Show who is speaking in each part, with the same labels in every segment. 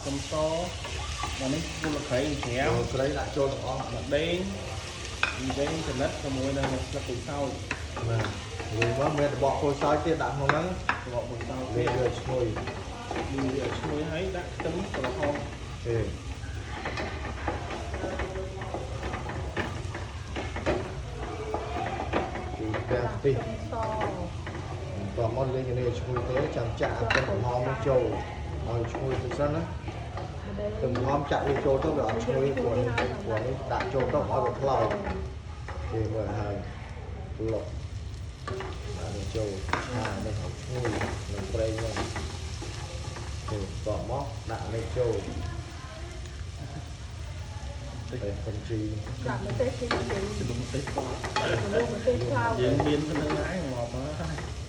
Speaker 1: ខ្ទឹមសដល់នេះគល់ក្រែងក្រាម
Speaker 2: ចូលត្រីដាក់ចូលទាំងអស់
Speaker 1: ម្ដេងម្ដេងចំណិតជាមួយនឹងស្លឹកក្រូចសើច
Speaker 2: បាទលីងមកមានរបកក្រូចសើចទៀតដាក់ក្នុងហ្នឹង
Speaker 1: របកក្រូចសើច
Speaker 2: លី
Speaker 1: ទៀត
Speaker 2: ងវាឈ្ងុយ
Speaker 1: លីងវាឲ្យឈ្ងុយហើយដាក់ខ្ទឹមក្រហម
Speaker 2: ទេទីផ្ទះទី
Speaker 3: ស
Speaker 2: តមកលេងនេះឈ្ងុយទេចាំចាក់អាខ្ទឹមក្រហមនេះចូលឲ្យឈ្ងុយទៅសិនណាខ្ទឹមក្រហមចាក់វាចូលទៅវាអត់ឈ្ងុយព្រោះនេះព្រោះនេះដាក់ចូលទៅឲ្យវាខ្លោចគេមើលហើយលុកដាក់វាចូលឆានេះឲ្យឈ្ងុយនឹងប្រេងហ្នឹងគេតមកដាក់នេះចូលតែកំជី
Speaker 3: ដាក់ម្ទេសទីទី
Speaker 1: ចំនួនទេស
Speaker 3: ម្ទេសខ្លោ
Speaker 1: យើងមានប៉ុណ្្នឹងដែរងាប់ហើយ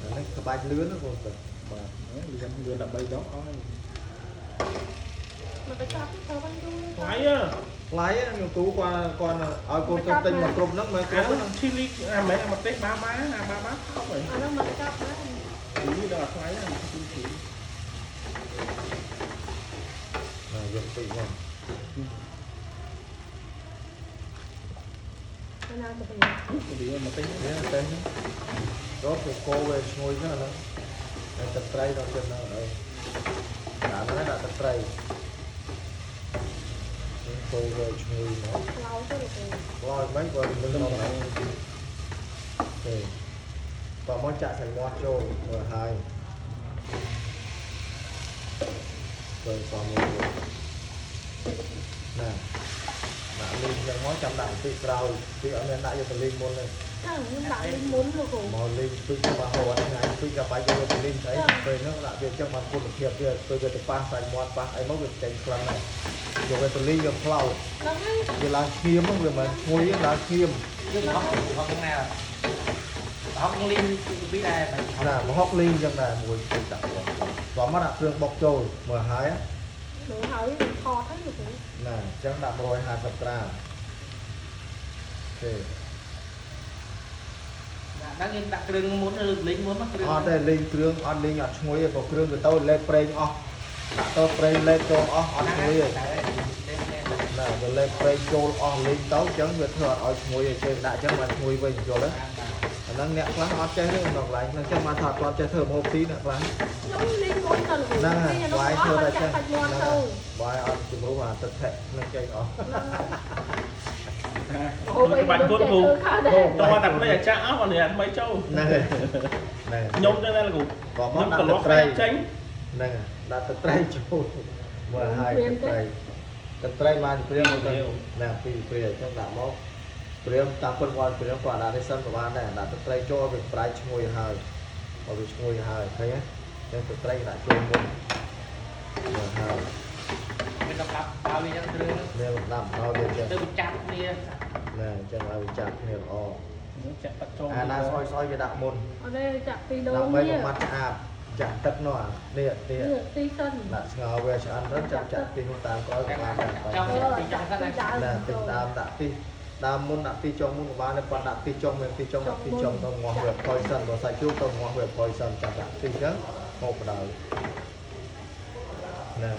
Speaker 2: អានេះក្បាច់លឿនណាបងទៅបាទ
Speaker 1: លឿនលឿន13ដងអស់ហើយ
Speaker 3: មកទៅចាប់ទៅវិញយូរ
Speaker 1: ថ្លៃហ៎
Speaker 2: ថ្លៃខ្ញុំទូគាត់គាត់ឲ្យកូនទៅទិញមកគ្រប់ហ្នឹងមិនគ្រប់
Speaker 1: អា
Speaker 2: ហ្នឹង
Speaker 1: ឈីលីអាមិនអាម្ទេសបាបាអាបាបាថោកហើយ
Speaker 3: អានោះមកចាប់ដែរ
Speaker 1: នេះដល់ថ្លៃណាស់ឈីលី
Speaker 2: ណាយកតិចមក
Speaker 3: ណាទៅវិញ
Speaker 1: វាម្ទេស
Speaker 2: នេះតែនេះរកកោវាឈ្ងុយហ្នឹងហ្នឹងតែទឹកត្រីដល់ចិត្តហ្នឹងអីដាក់ហ្នឹងដាក់ទឹកត្រីនេះកោវាឈ្ងុយមក
Speaker 3: ខ្លោទៅលោក
Speaker 2: ខ្លោចមិនបើមិនដល់ហ្នឹងទេតមកចាក់សាច់មាត់ចូលមើលហើយចូលសមមួយណាដាក់លីងចឹងមកចាំដាក់បន្តិចក្រោយពីអត់មានដាក់យកទៅលីងមុនទេ
Speaker 3: ចាខ្ញុំដាក់លីងមុនលោកគ្រូ
Speaker 2: មកលេងពេកមកហៅអត់ថ្ងៃពេកក៏បាច់យកទៅលេងស្អីពេលហ្នឹងដាក់វាចឹងបានគុណភាពវាទៅវាទៅប៉ះសាច់មាត់ប៉ះអីមកវាចេញខ្លាំងដែរយកវាទៅលេងវាផ្លោ
Speaker 3: ហ្នឹងហើយ
Speaker 2: វាឡើងឈាមហ្នឹងវាមិនឈ្ងុយទេឡើងឈាម
Speaker 4: យើងហក់ហក់ខាងណាហក់លីងពីដែរ
Speaker 2: ណាមកហុកលេងចឹងដែរមួយពេកដាក់គាត់តមកដាក់គ្រឿងបុកចូលមើលហើយ
Speaker 3: មើលហើយថតហើយលោកគ្រូ
Speaker 2: ណាអញ្ចឹងដាក់150ក្រាមទេ
Speaker 4: ដាក់យើងដាក់គ្រឿងមុនឬលីងមុនមកគ្រឿង
Speaker 2: អត់ទេលេងគ្រឿងអត់លេងអត់ឈ្ងុយទេព្រោះគ្រឿងទៅទៅលេបប្រេងអស់ដាក់ទៅប្រេងលេបចូលអស់អត់ឈ្ងុយទេ ណាវាលេបប្រេងចូលអស់លេងទៅអញ្ចឹងវាធ្វើអត់ឲ្យឈ្ងុយឯជើងដាក់អញ្ចឹងបានឈ្ងុយវិញយល់ទេអាហ្នឹងអ្នកខ្លះអត់ចេះទេក្នុងកន្លែងហ្នឹងអញ្ចឹងបានថាអត់ទាន់ចេះធ្វើម្ហូបស៊ីអ្នកខ្លះ
Speaker 3: ខ្ញុំលីងមុនទៅលោកគ្រូ
Speaker 2: ហ្នឹងហើយបាយធ្វើតែចេះ
Speaker 3: សាច់មាត់
Speaker 2: ហ្នឹង
Speaker 3: ទៅ
Speaker 2: ហើយបាយអត់ជំរុំអាទឹកថេនឹងចេញអស់
Speaker 1: ក្បាច់គុណគ្រូតោះតែភ្លេចអាចារ្យអស់គាត់នេះថ្មីចូល
Speaker 2: ហ្នឹងហើយហ្នឹង
Speaker 1: ខ្ញុំចឹងដែរលោកគ្រូ
Speaker 2: ក៏មក
Speaker 1: ខ្ញុំកន្លោះ
Speaker 2: ដាក់ទឹកត្រី
Speaker 1: ចេញ
Speaker 2: ហ្នឹងហើយដាក់ទឹកត្រីចូលមើលហើយទឹកត្រីទឹកត្រីបានព្រាមមកទៅណាពីរព្រាអញ្ចឹងដាក់មកព្រាមតាមពិតគាត់ព្រាមគាត់ដាក់នេះសិនក៏បានដែរដាក់ទឹកត្រីចូលឲ្យវាប្រៃឈ្ងុយហើយឲ្យវាឈ្ងុយហើយឃើញទេអញ្ចឹងទឹកត្រីគេដាក់ចូលមុនមើលហើយ
Speaker 4: មានដល់ប្រាប់ឲ្យវាចឹងគ្រឿង
Speaker 2: មានលំដាប់ដល់វាចឹង
Speaker 4: ទៅចាប់គ្នា
Speaker 2: ណាអញ្ចឹងឲ្យវាចាប់គ្នាល្អ
Speaker 1: ចាក់បាត់ចូល
Speaker 2: អាណាស្អុយស្អុយគេដាក់មុន
Speaker 3: អត់ទេចាក់ពីដូង
Speaker 2: ដើម្បី
Speaker 3: នេះ
Speaker 2: បំបត្តិឆ្អាបចាក់ទឹកនោះអានេះនេះ
Speaker 3: នេះទីសិន
Speaker 2: ដាក់ស្ងោរវាឆ្អិនទៅចាំចាក់ទីនោះតាមក្រោយក៏បានដែរ
Speaker 4: ចង់ទីចង់សិនណា
Speaker 2: ណាទីតាមដាក់ទីដើមមុនដាក់ទីចុងមុនក៏បានដែរប៉ុន្តែដាក់ទីចុងមានទីចុងដាក់ទីចុងទៅងាស់វា poison បើសាច់ជ្រូកទៅងាស់វា poison ចាំដាក់ទីអញ្ចឹងហូបបណ្ដោយណា